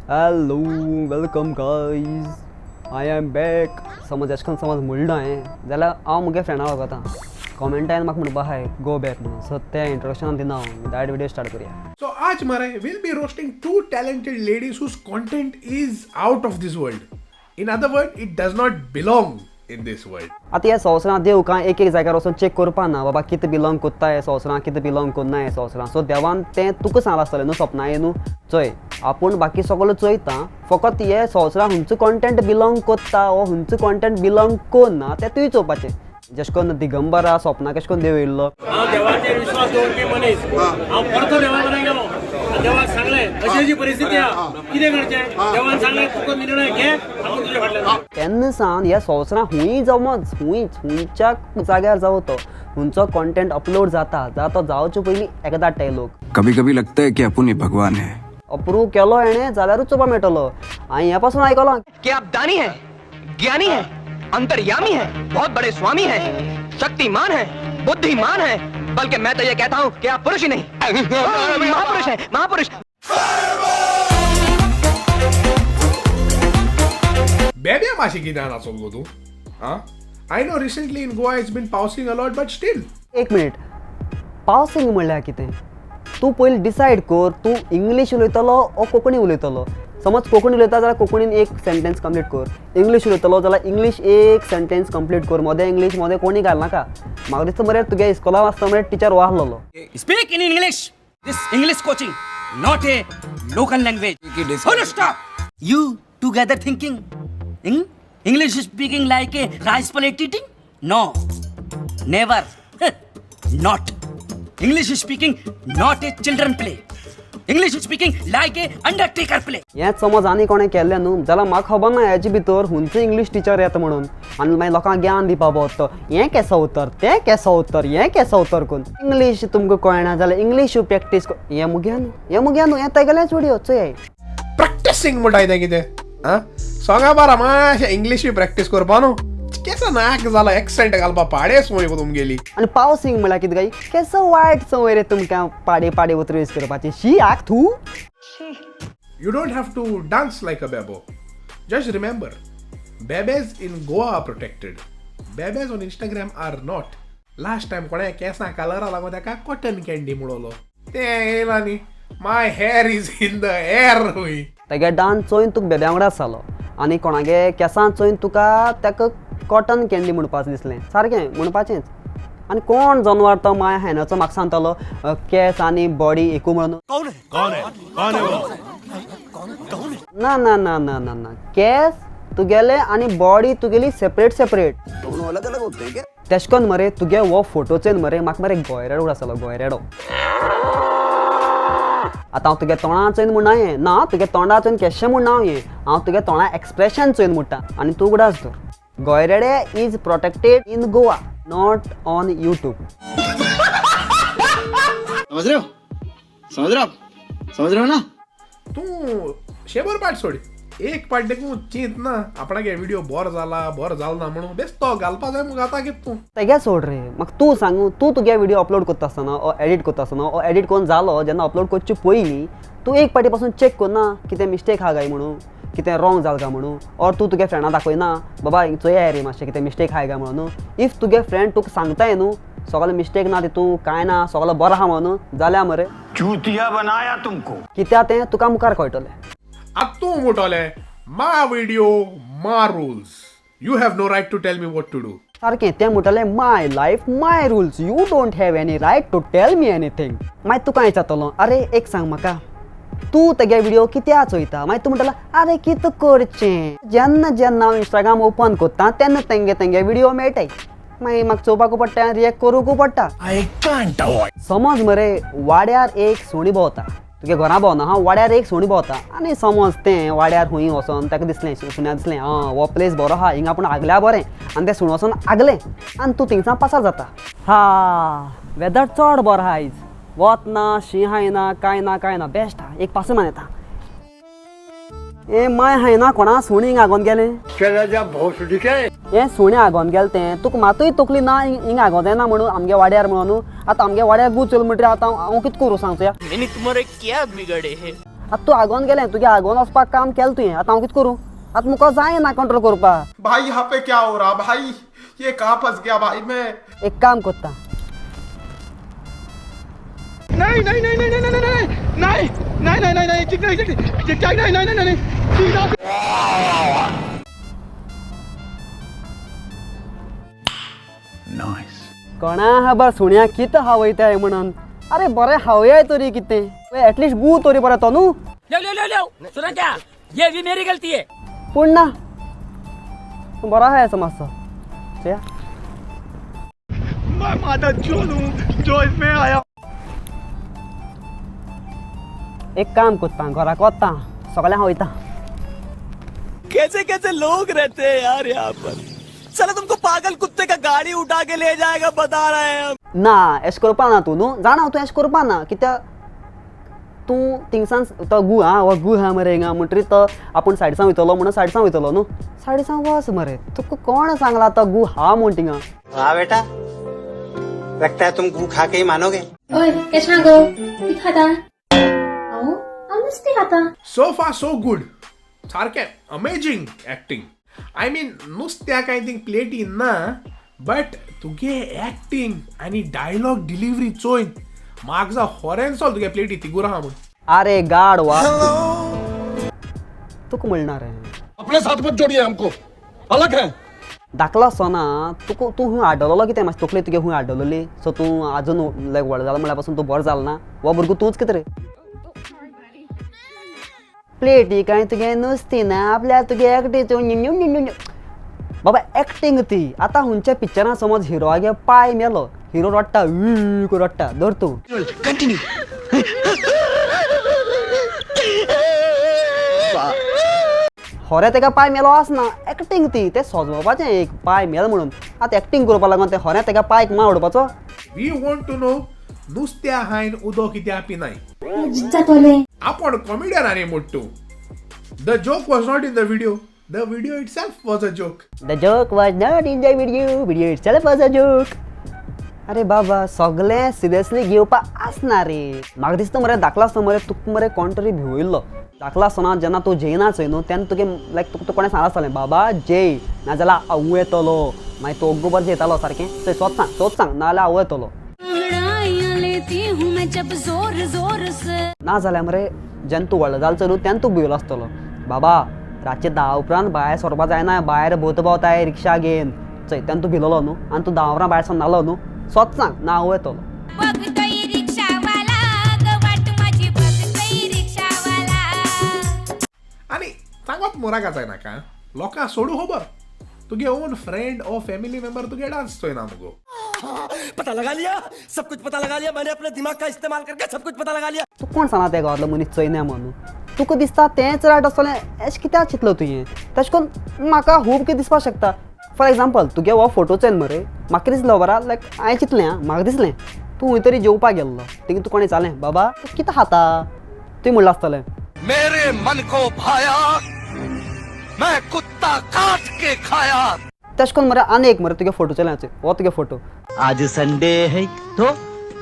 Hello, welcome guys, I am back. समज एशें करून समज म्हणलें हांवें जाल्यार हांव मुगे फ्रेंडा वळखता, कॉमेंटान म्हाका म्हणपा आहाय गो बॅक म्हणून. सो तें इंट्रोडक्शन दिना हांव, डायरेक्ट व्हिडियो स्टार्ट करुया. So आज मरे we'll be roasting two talented ladies whose content is out of this world. In other words, it does not belong in this world. आतां ह्या संवसारांत देव कांय एक एक जाग्यार वचून चॅक करपा ना बाबा कितें बिलोंग कोत्ता हे संवसारांत, कितें बिलोंग कोन्ना हे संवसारांत. सो देवान तें तुका सांगलां आसतलें न्हू सपना न्हू, चोय आपूण बाकी सगळो चोयता, फकत हे संवसारांत हुंचो कॉन्टेंट बिलोंग कोत्ता वो हुंचो कॉन्टेंट बिलोंग कोन्ना तें तुवें चोवपाचें. जशें करून दिगंबरा सपना कशें करून देव येयल्लो. हांव देवाचेर विश्वास दवरपी मनीस. हांव परतो देवा कडेन गेलो आनी देवाक सांगलें, अशी अशी परिस्थिती आहा, कितें करचें? देवान सांगलें, तुका निर्णय घे, आपूण तुजे फाटल्यान आसा. तेन्ना सावन ह्या संवसारांत हुंय जमच हुंयच हुंयच्या जाग्यार जावं तो हुंचो कॉन्टेंट अपलोड जाता जाता जावचे पयलीं एकदां धाडटाय लोक. कभी कभी लगता है कि अपन ही भगवान है. अप्रूव केलो हेणें जाल्यारूच चोवपा मेळटलो. हांवें हें पासून आयकलां. कि आप दानी हैं, ज्ञानी हैं, अंतर्यामी हैं, बहुत बड़े स्वामी हैं, शक्तिमान हैं, बुद्धिमान हैं, बल्कि मैं तो ये कहता हूँ कि आप पुरुष ही नहीं, महापुरुष हैं, महापुरुष. बेब्या माशी कितें नाचोत गो तूं? Ah? I know recently in Goa it's been pausing a lot, but still. एक मिनीट, पावसींग म्हणल्यार कितें? तूं पयलीं डिसायड कर, तूं इंग्लीश उलयतलो ओ कोंकणी उलयतलो. समज कोंकणी उलयता जाल्यार कोंकणीन एक सेंटेन्स कंप्लीट कर, इंग्लीश उलयतलो जाल्यार इंग्लीश एक सेंटेन्स कंप्लीट कर. मदें इंग्लीश मदें कोणी घालनाका. म्हाका दिसता मरे तुगे इस्कोला आसतना मरे टिचर हो आसलेलो. Speak in English. This English coaching, not a local language. Full stop. You together thinking. In English speaking like a rice plate eating? No. Never. Not. English speaking, not a children play. English speaking like a undertaker play. हेंच समज आनी कोणें केल्लें न्हू जाल्यार म्हाका खबर ना हेजे भितर हुंयचो इंग्लीश टिचर येता म्हणून आनी मागीर लोकांक ज्ञान दिवपा भोंवता, हें केसो उतर, तें केसो उतर, हें केसो उतर करून. इंग्लीश तुमकां कळना जाल्यार इंग्लीश प्रॅक्टीस. हें मुगे न्हू, हें मुगे न्हू, हें तेगेलेंच विडियो चोय. प्रॅक्टिसिंग म्हणटा तें कितें? आं, सोंगा बारा मातशें इंग्लिशूय प्रॅक्टीस करपा न्हू. केसो नाक जाला एक्सेंट घालपा पाडे संवय गो तुमगेली. आनी पावसींग म्हणल्यार कितें काय? केसो वायट संवय रे तुमकां पाडे पाडे उतरां यूज करपाची. शी आक थू. You don't have to dance like a bebo. Just remember, bebes in Goa are protected. Bebes on Instagram are not. Last time कोणें केंसां कलरा लागून ताका कॉटन कॅन्डी म्हणलो, तें येयला न्ही, my hair is in the air हुंय. तेगे डान्स चोयन तुका बेब्या वांगडा जालो आनी कोणागे केंसां चोयन तुका ताका कॉटन कॅन्डी म्हणपाचें दिसलें, सारकें म्हणपाचेंच. आनी कोण जनवार तो माय हायनाचो म्हाका सांगतालो केंस आनी बॉडी एकू म्हणून? ना ना ना ना ना ना, केंस तुगेले आनी बॉडी तुगेली सेपरेट सेपरेट. तेश कोन्न मरे तुगे हो फोटो चोयन मरे म्हाका मरे गोयरेडो उगडास जालो, गोयरेडो. आतां हांव तुगे तोंडा चोयन म्हणना हें ना, तुगे तोंडा चोयन केशें म्हणना हांव हें, हांव तुगे तोंडा एक्सप्रेशन चोयन म्हणटा. आनी तूं उगडास दवर, गोयरेडे is protected in Goa, not on YouTube. समझ रहे हो? समझ रहे हो आप? समझ रहे हो ना? तूं शेबर पाट सोड, एक पाट देखून चिंत ना आपणागे व्हिडिओ बोर जाला बोर जाल ना म्हणून बेस्तो घालपा जाय मुगो आतां कितें तूं. तेगे सोड रे, म्हाका तूं सांग, तूं तुगे व्हिडिओ अपलोड करता आसतना ओ एडिट करता आसतना ओ एडिट करून जालो जेन्ना अपलोड करचे पयलीं तूं एक पाटी पासून चॅक करना कितें मिस्टेक आहा काय म्हणून, कितें रॉंग जाल काय म्हणून? ऑर तूं तुगे फ्रेंडा दाखयना, बाबा चोया रे मातशें कितें मिस्टेक आहा काय म्हणून? If तुगे फ्रेंड तुका सांगताय न्हू सगळें मिस्टेक ना तितूं कांय ना, सगळें बरें आहा म्हणून, जाल्यार मरे चूतिया बनाया तुमको. कित्याक तें तुका मुखार कळटलें. आतां तूं म्हणटलें, my video, my rules, you have no right to tell me what to do. सारकें, तें म्हणटलें, my life, my rules, you don't have any right to tell me anything. मागीर तुका विचारतलो, आरे एक सांग म्हाका, तूं तेगे विडियो कित्याक चोयता? मागीर तूं म्हणटलो, आरे कितें करचें, जेन्ना जेन्ना हांव इंस्टाग्राम ओपन करता तेन्ना तेंगे तेंगे विडियो मेळटाय, मागीर म्हाका चोवपाकू पडटा, रिएक्ट करूंकू पडटा. I can't avoid. समज मरे वाड्यार एक सुणी भोंवता, तुगे घरा भोंवना हा, वाड्यार एक सुणी भोंवता आनी समज तें वाड्यार खंय वचोन ताका दिसलें, सुण्याक दिसलें, आं हो प्लेस बरो आहा, हिंगा आपूण आगल्या बरें, आनी तें सुणें वचोन आगलें आनी तूं थिंगसान पासार जाता, हा वेदर चड बरो आहा आयज, वत ना, शीं आहा ना, कांय ना कांय ना, बेस्ट आहा, एक पासय मार येता. ए माय हायना कोणा सुणी हिंगा आगोन गेलें. हें सुणें आगोन गेलें तें तुका मातूय तकली ना हिंगा आगोन जायना म्हणून आमगे वाड्यार म्हणून. आतां आमगे वाड्यार गू चल म्हणटरीर आतां हांव कितें करूं सांग चोया. मैंने तुम्हारे क्या बिगाड़े है? आतां तूं आगोवन गेलें, तुगे आगोवन वचपाक काम केलें तुवें. आतां हांव कितें करूं? आतां मुका जायना कंट्रोल करपाक. भाई यहाँ पे क्या हो रहा भाई, ये कहाँ फंस गया भाई मैं. एक काम करता. नहीं नहीं नहीं नहीं नहीं नहीं नहीं नहीं नहीं नहीं नहीं ठीक नहीं ठीक ठीक नहीं नहीं नहीं नहीं ठीक. कोणा खबर सुण्या कितें हावयताय म्हणून. अरे बरें हावयाय तरी कितें, एटलिस्ट गू तरी बरें तो न्हू. लो लो लो लो, सुना क्या, ये भी मेरी गलती है. पूण ना, बरो आहा असो मातसो. चया मैं माता चोद हूँ जो इसमें आया. एक काम करता, घराक वता, सगळ्यांक वयता. कैसे कैसे लोग रहते हैं यार यहाँ पर. चलो तुमको पागल कुत्ते का गाड़ी उठा के ले जाएगा, बता रहे हैं हम. ना एश करपा ना तूं न्हू, जाणा तूं एश करपा ना. कित्याक तूं थिंगसान तो गू आहा हो गू आहा मरे हिंगा म्हणटरीत तो आपूण सायडसान वयतलो म्हणून सायडसान वयतलो न्हू. सायडसान वच मरे, तुका कोण सांगला तो गू हा म्हूण थिंगा. वाह बेटा, लगता है तुम गू खा के ही मानोगे. ओय केशना गो, कित खाता? हांव हांव नुस्तें खाता. सो फार सो गुड, सारकें अमेजींग एक्टिंग. I mean नुस्त्या कांय थिंग प्लेटी ना, बट तुगे एक्टिंग आनी डायलॉग डिलिव्हरी चोय म्हाका जाव होरेन सोल तुगे प्लेटी तिगूर आहा म्हूण. अरे गाड वा तुका म्हणणार रे. अपने साथ मत जोड़िए हमको, अलग है. धाकलो आसतना तुका तूं खूंय आडवलेलो कितें मातशें तकली तुगे खूंय आडवलेली? सो तूं आजून लायक व्हड जाला म्हणल्या पासून तूं बरो जालो ना हो भुरगो तूंच कितें रे? प्लेटी कांय तुगे नुस्तीं ना आपल्या तुगे एक्टिंग बाबा एक्टिंग ती. आतां हुंच्या पिक्चरान समज हिरोआगे पाय मेलो, हिरो रडटा करून रडटा धर तूं. कंटिन्यू. होरे तेका पाय मेलो आसना, एक्टिंग ती. तें सजोवपाचें एक पाय मेल म्हणून. आतां एक्टिंग करपा लागून तें होरें तेका पायक मार उडोवपाचो. We want to know नुस्त्या हायन उदक कित्याक पिनाय. जातोलें. आपण कॉमेडियन आनी मोट्टू. The joke was not in the video, the video itself was a joke. The joke was not in the video, video itself was a joke. अरे बाबा सगळें सिरियसली घेवपाक आसना रे. म्हाका दिसता मरे धाकलो आसतना मरे तुका मरे कोण तरी भिवयल्लो. धाकलो आसतना जेन्ना तूं जेयना चोय न्हू तेन्ना तुगे लायक तुका कोणें सांगलां आसतलें बाबा जेय नाजाल्यार आवय येतलो. मागीर तूं ओग्गो बरो जेयतालो सारकें. चोय सोद सांग, सोद सांग, नाजाल्यार आवय येतलो. ना जाल्यार मरे जेन्ना तूं व्हडलो जालो चोय न्हू तेन्ना तूं भिवलो आसतलो बाबा रातचे 10 उपरांत भायर सरपा जायना, भायर भोंवता भोंवताय रिक्षा घेवन. चोय तेन्ना तूं भिलोलो न्हू आनी तूं 10 वरां भायर सरनालो न्हू. सोद सांग ना आवय येतलो. आनी सांगत मोराका जायनाका लोकां सोडू खबर तुगे own friend or family member तुगे डान्स चोयना मुगो. पता लगा लिया, सब कुछ पता लगा लिया मैंने, अपने दिमाग का इस्तेमाल करके सब कुछ पता लगा लिया. तूं कोण सांगला त्या गांवांतलो मनीस चोयना म्हणून? तुका दिसता तेंच रायट आसतलें एशें कित्याक चिंतलो तुवें? तशें करून म्हाका खूब कितें दिसपाक शकता. फॉर एग्जाम्पल तुगे हो फोटो चोयन मरे म्हाका कितें दिसलें खबर आहा? लायक हांवें चिंतलें आं, म्हाका दिसलें तूं खंय तरी जेवपाक गेल्लो, थिंगा तुका कोणें विचारलें बाबा तूं कितें खाता? तुवें म्हणलां आसतलें मेरे मन को भाया, मैं कुत्ता काट के खाया. तशें करून मरे आनी एक मरे तुगे फोटो चोयला चोय, हो तुगे फोटो. आज संडे है तो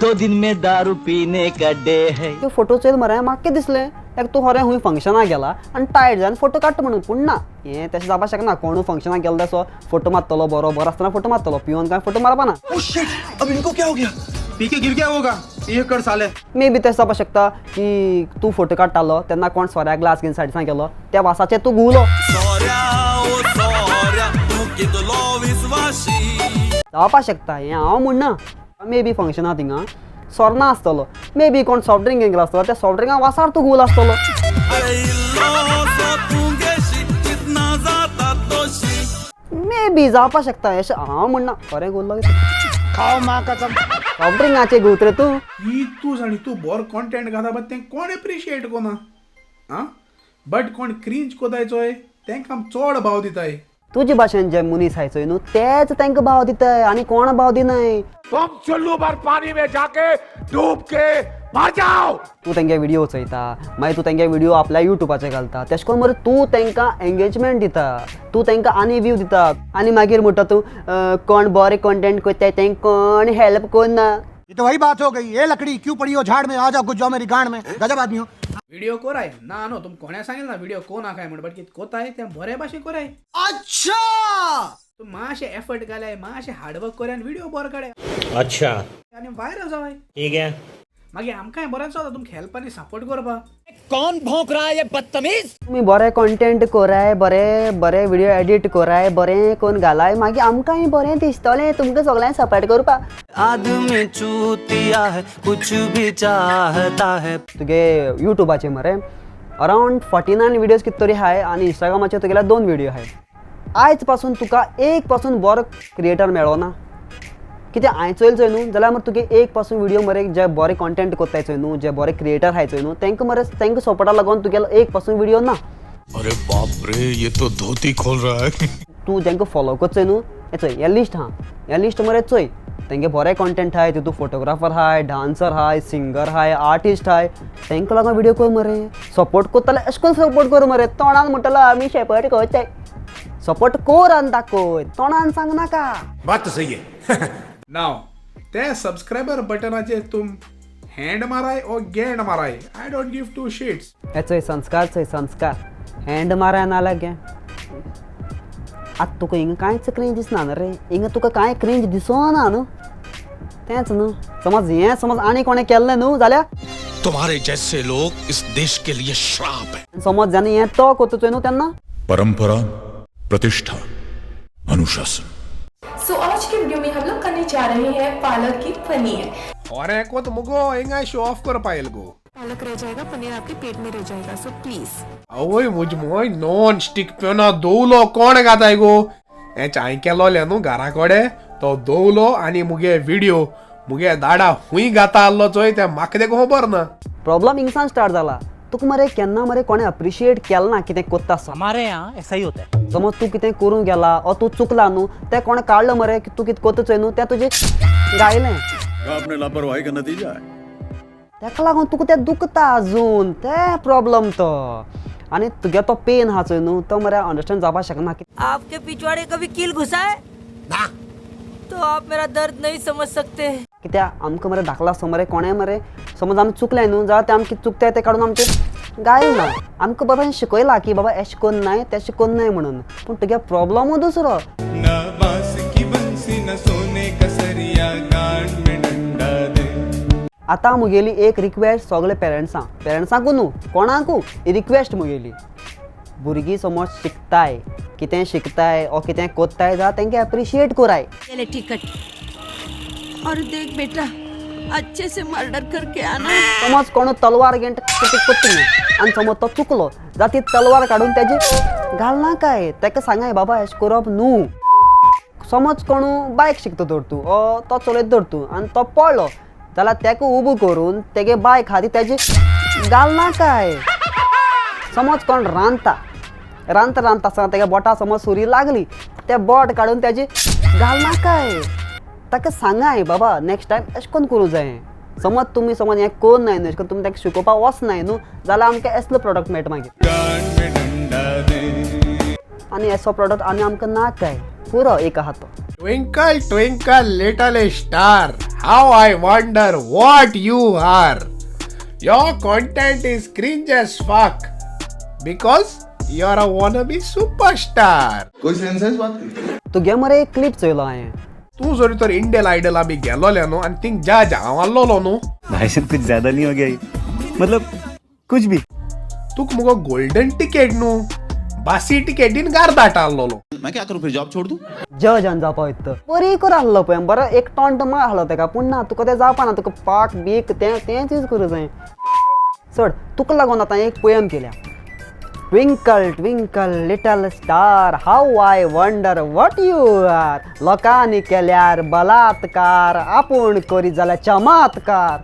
दो दिन में दारू पीने का डे है. तुगे फोटो चोयल मरे म्हाका कितें दिसलें लायक तूं खरें खूंय फंक्शनाक गेला आनी टायर्ड जावन फोटो काडटा म्हणून. पूण ना, हें तशें जावपाक शकना. कोणूय फंक्शनाक गेलो तसो फोटो मारतलो, बरो बरो आसतना फोटो मारतलो, पिवन कांय फोटो मारपा ना. अब इनको क्या हो गया? पी के गिर गया होगा ये कर साले. मे बी तशें जावपाक शकता की तूं फोटो काडटालो तेन्ना कोण सोऱ्या ग्लास घेवन सायडसान गेलो, त्या वासाचेर तूं घुंवलो. जावपाक शकता हें हांव म्हणना. मे बी फंक्शना थिंगा सोरो ना आसतलो, मे बी कोण सॉफ्ट ड्रिंक घेवन गेलो आसतलो, त्या सॉफ्ट ड्रिंका वासार तूं घुंवलो आसतलो. मे बी जावपाक शकता अशें हांव म्हणना. खरें घुंवलो खाओ माँ कसम. सॉफ्ट ड्रिंकाचेर घुंवत रे तूं. ही तूं जाणी तूं बरो कॉन्टेंट घाता बट तें कोण एप्रिशिएट कोना आं, बट कोण क्रिंज कोताय चोय तेंकां चड भाव दिताय. तुजे भाशेन जे मनीस आहाय चोय न्हू तेच तांकां भाव दिताय आनी कोण भाव दिनाय. तुम चुल्लू भर पानी में जाके डूब के मर जाओ. तूं तेंगे विडियो चोयता, मागीर तूं तेंगे विडियो आपल्या युट्यूबाचेर घालता, तेश करून मरे तूं तांकां एंगेजमेंट दिता, तूं तांकां आनी व्यू दिता आनी मागीर म्हणटा तूं कोण बरें कॉन्टेंट कोत्ताय तांकां कोण हेल्प कोन्ना. ये तो वही बात हो गई, ये लकड़ी क्यों पड़ी हो झाड़ में, आ जाओ घुस जाओ मेरी गांड में. गजब आदमी हो. व्हिडिओ कोराय ना न्हू, तुम कोणें सांगलें ना व्हिडिओ को नाकाय म्हण, बट कित कोताय तें बरे भाशेन कोराय. अच्छा, तूं मातशें एफर्ट घालाय, मातशें हार्डवर्क कोराय आनी व्हिडिओ बरो काडाय. अच्छा. आनी व्हायरल जावाय. ठीक आहे. मागीर आमकांय बरें जाता तुमकां हेल्प आनी सपोर्ट करपाक. कौन भौंक रहा है ये बदतमीज? तुमी बरें कॉन्टेंट कोराय, बरें बरें व्हिडियो एडिट कोराय, बरें कोन्न घालाय, मागीर आमकांय बरें दिसतलें तुमकां सगळ्यांक सपोर्ट करपाक. आदमी चूतिया है, कुछ भी चाहता है. तुगे युट्यूबाचेर मरे अरावंड 49 व्हिडियोज कितें तरी आहाय आनी इंस्टाग्रामाचेर तुगेले 2 व्हिडियो आहाय. आयज पासून तुका एक पासून बरो क्रिएटर मेळो ना. कित्याक हांवें चोयल चोय न्हू जाल्यार मरे तुगे एक पासून व्हिडियो मरे जे बरे कॉन्टेंट कोत्ताय चोय न्हू, जे बरे क्रिएटर आहाय चोय न्हू, तेंकां मरे तेंकां सपोर्टा लागून तुगेलो एक पासून व्हिडियो ना. अरे बाप रे, ये तो धोती खोल रहा है. तूं जेंका फॉलो करता चोय न्हू, हें चोय हें लिस्ट आहा, हें लिस्ट मरे चोय तेंगे बरे कॉन्टेंट आहाय, तितू फोटोग्राफर आहाय, डांसर आहाय, सिंगर आहाय, आर्टिस्ट आहाय, तेंकां लागून व्हिडियो कर मरे. सपोर्ट करता जाल्यार अशें करून सपोर्ट कर मरे. तोंडान म्हणटलो आमी सपोर्ट करताय, सपोर्ट कर आनी दाखय, तोंडान सांगनाका. बात तो सही है. नाव ते सबस्क्रायबर बटनाचेर तुम हँड माराय ओ गेंड माराय, I don't give two shits. हे चोय संस्कार, चोय संस्कार, हँड माराय नाल्यार गे. आतां तुका हिंगा कांयच क्रिंज दिसना न्हू रे, हिंगा तुका कांय क्रिंज दिसना न्हू, तेंच न्हू. समज हें समज आनी कोणें केल्लें न्हू जाल्यार तुम्हारे जैसे लोग इस देश के लिए श्राप है. समज जेन्ना हें तो करता चोय न्हू तेन्ना परंपरा, प्रतिष्ठा, अनुशासन. सो आज के वीडियो में हम लोग करने जा रहे हैं पालक की पनीर. खरें कोत मुगो हिंगा शो ऑफ करपा येयल गो. पालक रह जाएगा, पनीर आपके पेट में रह जाएगा, सो प्लीज. आवय मुज मोय नॉन स्टीक पेना दोवलो कोण घाताय गो? हें चाय केलोलें न्हू घरा कडेन, तो दोवलो आनी मुगे व्हिडियो मुगे दाडा हुंय घाता आहलो चोय, तें म्हाका तें खबर ना. प्रॉब्लम हिंगसान स्टार्ट जाला. तुका मरे केन्ना मरे कोणें अप्रिशिएट केलें ना कितें कोत्ता आसतना. हमारे यहाँ ऐसा ही होता है. समज तूं कितें करूंक गेला ओ तूं चुकला न्हू, तें कोणें काडलें मरे की तूं कितें कोत्ता चोय न्हू तें तुजें गायलें. आपने लापरवाही का नतीजा है. तेका लागून तुका तें दुखता अजून, तें प्रॉब्लम तो. आनी तुगे तो पेन आहा चोय न्हू तो मरे अंडरस्टँड जावपाक शकना. आपके पिछवाड़े कभी कील घुसा है ना, तो आप मेरा दर्द नहीं समझ सकते. कित्याक आमकां मरे धाकलो आसतना मरे कोणें मरे समज आमी चुकले न्हू जाल्यार तें आमकां चुकताय तें काडून आमचें गायल ना. आमकां बाबान शिकयलां की बाबा एशें कोन्नाय तेशें कोन्नाय म्हणून, पूण तुगे प्रॉब्लमू दुसरो. ना बांस की बंसी न सोने का सरिया, गांड में डंडा दे. आतां मुगेली एक रिक्वेस्ट सगळे पेरंट्सांक, पेरंट्सांकू न्हू कोणाकू ही रिक्वेस्ट मुगेली, भुरगीं समज शिकताय कितें शिकताय ओ कितें कोत्ताय जाल्यार तेंकां एप्रिशिएट कोराय. ये ले टिकट, और देख बेटा अच्छे से मर्डर करके आना. समज कोण तलवार घेवन कितें कोत्ता न्हू आनी समज तो चुकलो जाल्यार ती तलवार काडून तेजी घालनाकाय, तेका सांगाय बाबा एशें करप न्हू. समज कोणू बायक शिकता धर तूं ओ तो चलयता धर तूं आनी तो पडलो जाल्यार तेका उबो करून तेगे बायक आहा ती तेजी घालनाकाय. समज कोण रांदता, रांदता रांदता आसतना तेगे बोटा समज सुरी लागली, तें बोट काडून तेजी घालनाकाय. ताका सांगाय बाबा नेक्स्ट टायम एशें कोन्न करूं जाय. समज तुमी समज हें कोन्नाय न्हू, एशें करून तुमी ताका शिकोवपाक वचनाय न्हू जाल्यार आमकां एसलो प्रोडक्ट मेळटा मागीर. गांड में डंडा दे. आनी एसो प्रोडक्ट आनी आमकां नाकाय, पुरो एक आहा तो. Twinkle twinkle little star, how I wonder what you are. Your content is cringe as fuck because you are a wannabe superstar. कोई सेंस है इस बात की? तुगे मरे एक क्लिप चोयलो हांवें. तूं जरी तर इंडियन आयडला बी गेलोलें न्हू आनी थिंग जज हांव आहलोलो न्हू, भाई साहब कुछ ज्यादा नहीं हो गया ये? मतलब कुछ भी. तुका मुगो गोल्डन टिकेट न्हू, बासी टिकेटीन गार्दाट आहलोलो. मैं क्या करूं फिर, जॉब छोड़ दूं? जजान जावपा वयता बरी कर आहलो पळय, बरो एक टॉन्ट मार आहलो तेका, पूण ना तुका तें जावपा ना, तुका पाक बीक तें तेंच यूज करूं जाय. सोड, तुका लागून आतां एक पोयम केल्या. Twinkle twinkle little star, how I wonder what you are. लोकांनी केल्यार बलात्कार, आपूण करीत जाल्यार चमत्कार.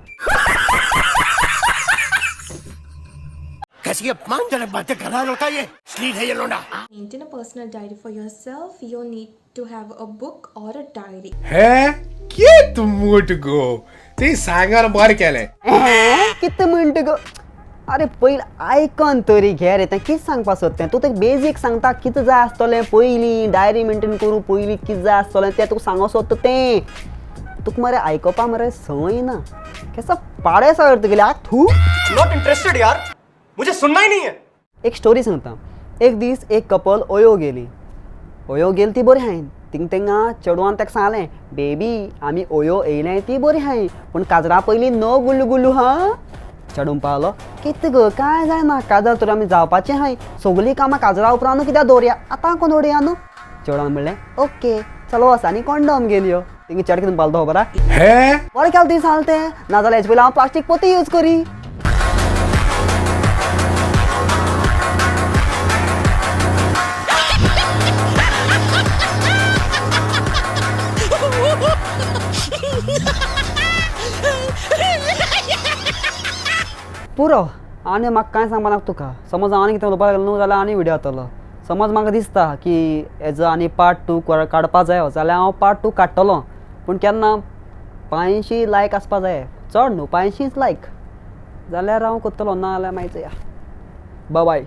कैसी अपमानजनक बातें कर रहा है लड़का, ये श्लील है ये लोंडा. Maintain a personal diary for yourself. You'll need to have a book or a diary. हे कित मूट गो, ती सांगार बरें केलें. कितें म्हणटा गो? अरे पयलीं आयकन तरी घे रे, तें कितें सांगपा सोदता तें. तूं तें बेजीक सांगता कितें जाय आसतलें पयलीं, डायरी मेंटेन करूं पयलीं कितें जाय आसतलें तें तुका सांगो सोदता तें. तुका मरे आयकोपा मरे संवय ना, केसो पाडे सर तुगेले आग थू. Not interested यार. मुझे सुनना ही नहीं है। एक स्टोरी सांगता. एक दीस एक कपल ओयो गेली. ओयो गेली ती बरी आहाय. थिंग तेंगा चेडवान ताका सांगलें, बेबी आमी ओयो येयले ती बरी आहाय, पूण काजरा पयलीं नो गुलू गुलू. हा, चेडूं पावलो, कितें गो, कांय जायना, काजार तर आमी जावपाचें आहाय, सगलीं कामां काजरा उपरांत कित्याक दवरया, आतां कोण दवरया न्हू. चेडवान म्हणलें ओके चल वच, आनी कॉन्डोम घेवन यो. थिंगा चेडो कितें म्हणपालो तो खबर आहा? हे बरें केलें तुवें सांगलें तें, नाजाल्यार हेजे पयलीं हांव प्लास्टीक पोती यूज करी. पुरो, आनी म्हाका कांय सांगपा नाका तुका. समज हांव आनी कितें उलोवपाक लागलो न्हू जाल्यार आनी व्हिडियो जातलो. समज म्हाका दिसता की हेजो आनी पार्ट 2 काडपा जायो जाल्यार हांव पार्ट 2 काडटलो, पूण केन्ना 500 लायक आसपा जाय, चड न्हू 500 लायक जाल्यार हांव करतलो, ना जाल्यार मागीर चोया. बाय.